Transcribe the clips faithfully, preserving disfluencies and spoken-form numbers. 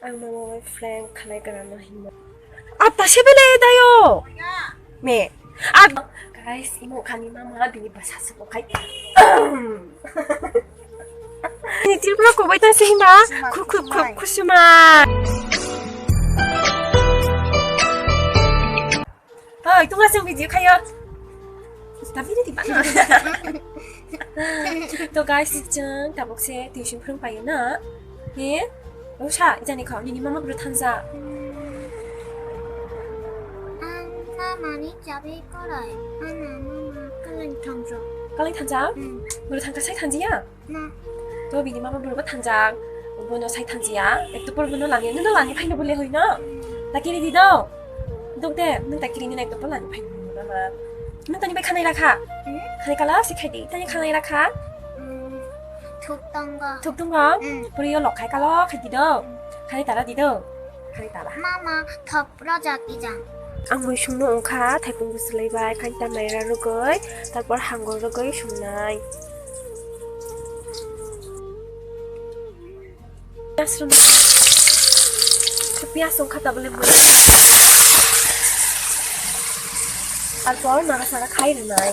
Ang mama bai prank khlai gra no hinma. Apa se bele dayo? Me. Ag guys, imo khani mama bini basa se ko khai. Ni Tripura ko bai ta se hinba. Khu, khu, khu, khusuma. Oi, tunga sing video khayo. Tapi ni tiba. To guys, chwng tabuk se tuition phwrwng payo na. He? Osa, jani kho, nini mama bro thangja. Ang mama ni chabi korai. Ang mama kaleng thangja. Kaleng thangja? Hmm. Bro thangka sai thangjiya? Na. To bini mama bro thangjak, bono sai thangjiya, ekto por bono lani, nino lani phaino bole hoino. Takiri di do. Dok de, nung takiri nino ekto por lani phaino bole mama. Nung tani bai khanai rakha. Hmm? Khanai kala si khai di, tani khanai rakha. Hmm. Thuk tongo. Thuk tongo? Hmm. Puri yo lok khai kalo khai di do. Khanai tara di do. Khanai tara. Mama, thop. Rojak ijang. Ang mui sungno wngkha, thaipung bwswlwi bai, kainta maira rwgwi, tarpor hangor rwgwi sungnai. Piyas rwnai. Piyas wngkha tabole mui. Tarpor naga saga khai rwnai.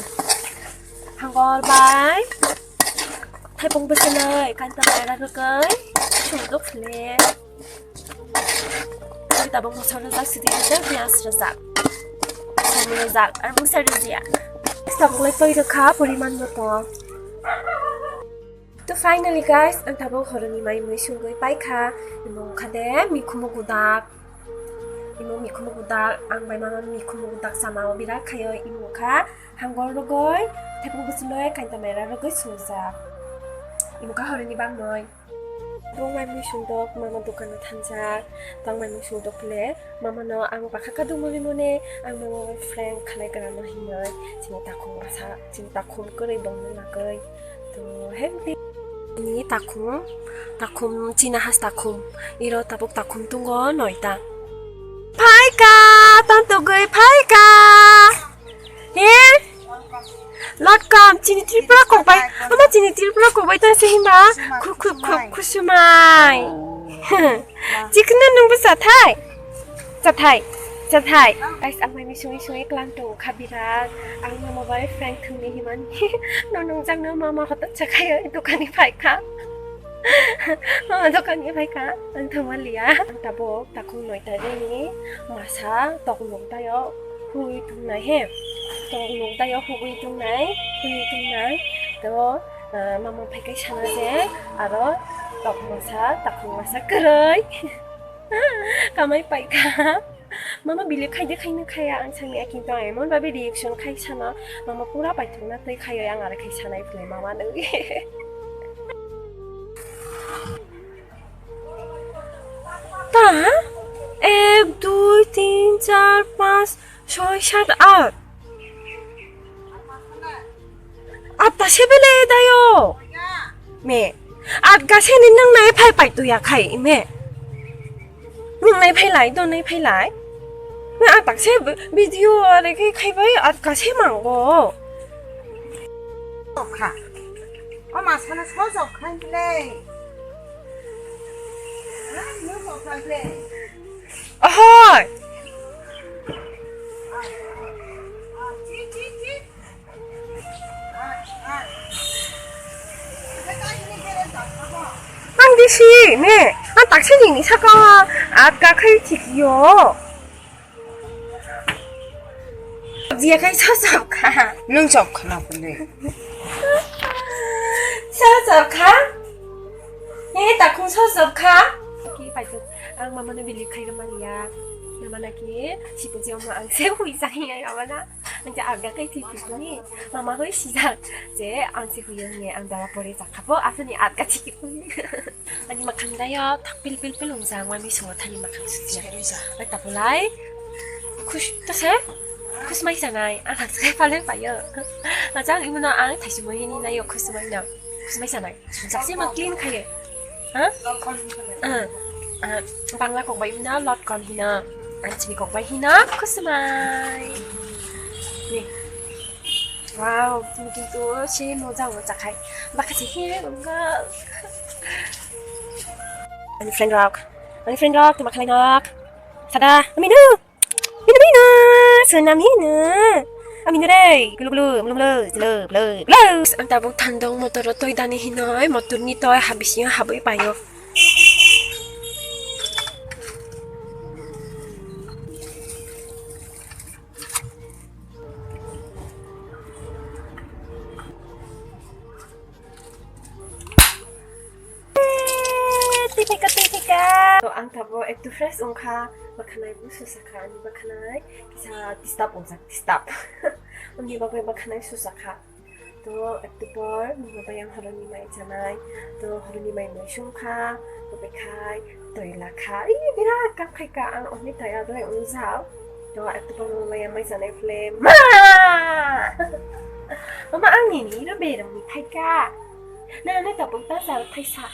Hangor bai, thaipung bwswlwi, kainta maira rwgwi, sungduk sle. Tei tabuk moso rwjak, sidi rwjak, piyas rwjak, som rwjak, ar bwsa rwjak. Tabuk lai twi rwkha poriman moto. To finally guys, ang tabuk horoni mai mui sungwi paikha. Imo wngkha de mikhumu gudak. Imo mikhumu gudak, ang bai mama mikhumu gudak sama o birak khaio. Imo wngkha hangor rwgwi, thaipung bwswlwi, kainta maira rwgwi sujak. Imo wngkha horoni bangmoi. Bo mai mui sungdok mama dukano thangjak, tang mai mui sungdok le mama no ang bakha kaduk mone mone ang mama bai prank khlai gra no hinoi chini takhum asa chini takhum kwrwi bong no nagwi to hemti ni takhum takhum china has takhum iro tabuk takhum tungo noita phaika tantogwi phaika. He? Welcome. Chini Tripura kok bai. Ama chini Tripura kok bai ta se hima. Khu, khu, khu, khusumai. Chikna nung bwsa thai. Chathai. Chathai. Guys, ang mai mi sungwi sungwi klang tong kha birat. Ang mama bai prank thwngni himani. No nung jang no mama hotot chakhai dukani phai kha. Mama dukani phai kha. Ang thangma liya. Ang tabuk takhung noita deni masa tok nung tayo. Hugui tungnai he. Tok nung tayo hugui tungnai, hugui tungnai. To, ah, mama phai kai sana je, aro tok masa, takhung masa kwrwi. Kamai paikha. Mama believe khai de khai na khaya ang sangni akin to emon babi reaction khai sana. Mama pura paithak na tei khayo ang aro khai sanai phle mama nung. Ta? Ek, dui, tin, char, panch, soi, sat, at. Atta se bele dayo. Me. At ga se ni nang nai phai pai tu ya khai me. Nang nai phai lai do nai phai lai. Me at se video are khai khai bai at ga se mango. Kha. O masana sojok khan play. Sojok khan play. Ahoy. Ang di si ne. Ang taksi ni ni saka. At ka khai thik yo. Jia khai sojok kha. Nung chok khna puli. Sojok kha. He takhung sojok kha. Ki paitu ang mama no believe khai maliya. Mama na ki sipu je ma ang se hui jang ya mama na. Ang ja aga kai thi thi ni. Mama hoi si jang. Je ang si hui ne ang dawa pore ja kha bo asani aga thi ki. Ani makhang da yo thak pil pil pil ungjang wai mi sungo thani makhang sujia. Bai tapulai. Khush to se. Khush mai sanai. Ang thak sai pale payo. Ajang imo no ang thaisi mo hini na yo khush mai na. Khush mai sanai. Sujak se ma clean khaye. Ha? Ah, ah, Bangla kok bai imo na lot kon hina. Ang chini kok bai hina khush mai. Ni. Wow, kintu se moja moja khai. Bakasi he unga. Ani friend rok. Ani friend rok, tuma khalai nok. Sada, aminu. Minu, minu. Sona minu. Aminu re. Gulu, gulu, gulu, gulu, gulu, gulu, gulu. Ang tabuk thandong motor o toi dani hinoi, motor ni toi habising habui payo. Tithika, tithika. To ang tabo ektu fresh wngkha, bakhanai bo susakha, ani bakhanai kisa disturb wngjak, disturb. Uni bagwi bakhanai susakha. To ektu por mama bayang horoni mai chanai. To horoni mai mai sungkha, to bekhai, toi lakha. Ih, birat kap khaika ang, oni taya doi ungjak. To ektu por mama bayang mai chanai phle. Ma! Mama, ang nini ro berong ni phaika. Na, na, tabuk ta sa thaisa.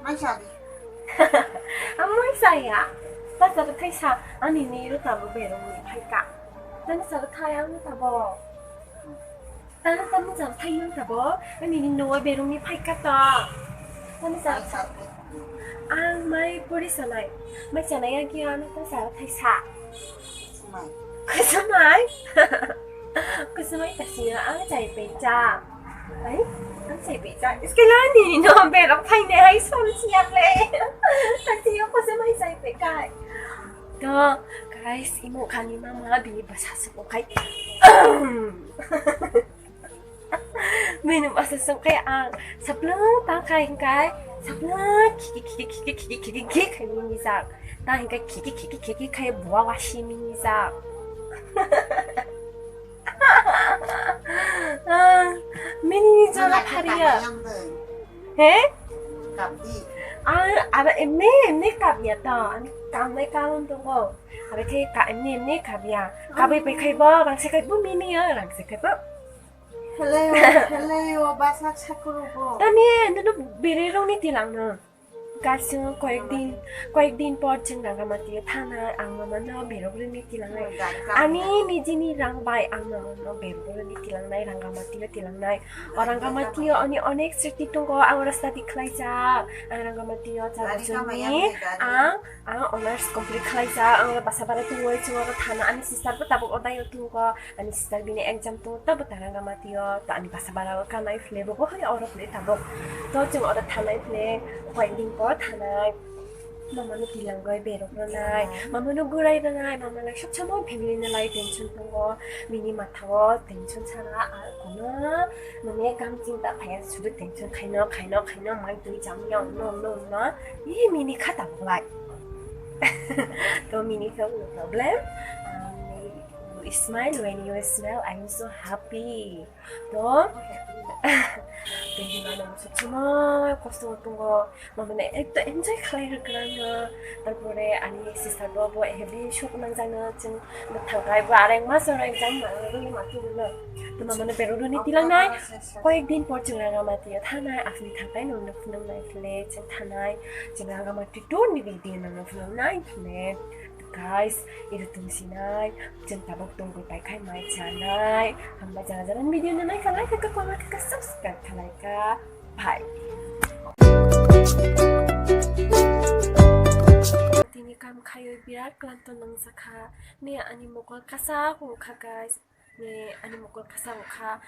Mai sa di. Amai saya. Ta sa thaisa. Ani ni ro tabuk berong ni phaika. Tani sa thai ang tabuk. Tani tani sa thai ang tabuk. Ani ni no berong ni phaika ta. Tani sa. Ang mai puri sanai. Mai sanai ang ki ano ta sa thaisa. Mai. Kusamai. Kusamai ta siya ang chai pecha. Ai, ang chai pecha. Iske lani no berok phaine hai som siya le. Ta siya kusamai chai pekai. To, guys, imo khani mama bini basa se kai. Bini basa song kai ang saplung tang khai hingkai saplung khiki khiki khiki khiki khiki khiki khai mini jak. Tang hingkai khiki khiki khiki khai buwa wasi mini jak. Mini ni jala phariya. He? Ang ara emni emni kapya ta. Ang kamnai karon tongo. Abe khe ka emni emni kapya. Kabai pai khai bo rang se khai bo mini ya rang se khai bo. Hello, hello, basa sakuru bo. Tani, nunu bere rong ni tilang no. Guys, chwng koyek din, koyek din por chwng Rangamati o thana, ang mama no berok rwni tilang nai. Ani nijini rang bai ang mama no berok rwni tilang nai, Rangamati o tilang nai. O Rangamati o ani onek sriti tongo, ang oro study khlai jak. Ang Rangamati o char bosoni ang, ang honors complete khlai jak. Ang oro basa bara tongoi chwng oro thana, ani sister bo tabuk odai o tongo. Ani sister bini exam tongo, tabo ta Rangamati o, ta ani basa bara o kanai phle bo, bo hai oro phle tabuk. To chwng oro thanai phle, koyek din por thanai. Mama no tilang goi berok rwnai, mama no gurai rwnai, mama lai sob somoi family no lai tension tongo, bini matha o tension sana ar kono mane kam chinta phaiya sudu tension khaino, khaino, khaino, mai twi cham yong no, no, no, ih, mini kha tabuk lai. To mini kha no problem. Um, You smile, when you smile, I'm so happy. To, tini mama sob somoi kosto tongo, mama ne ekto enjoy khlai rwkra no. Tarpore ani sister bo bo heavy shock nangjak no, chwng bwthang kai bo areng mas oro exam rwui ma tongno. To mama no berok rwni tilang nai, koyek din por chwng Rangamati o thanai, asni thangai no no phunang nai phle chwng thanai, chwng Rangamati tour ni video no no phunang nai phle. Guys, iri tongsinai, chwng tabuk tongwi paikhai mai chanai. Hamba jana jana video no naikha, like kha, comment kha, subscribe kha, like kha. Bye. Tini kam khaiwi birat klanto nangjakha. Ni ani mokol kasa wngkha, guys. Ni ani mokol kasa wngkha.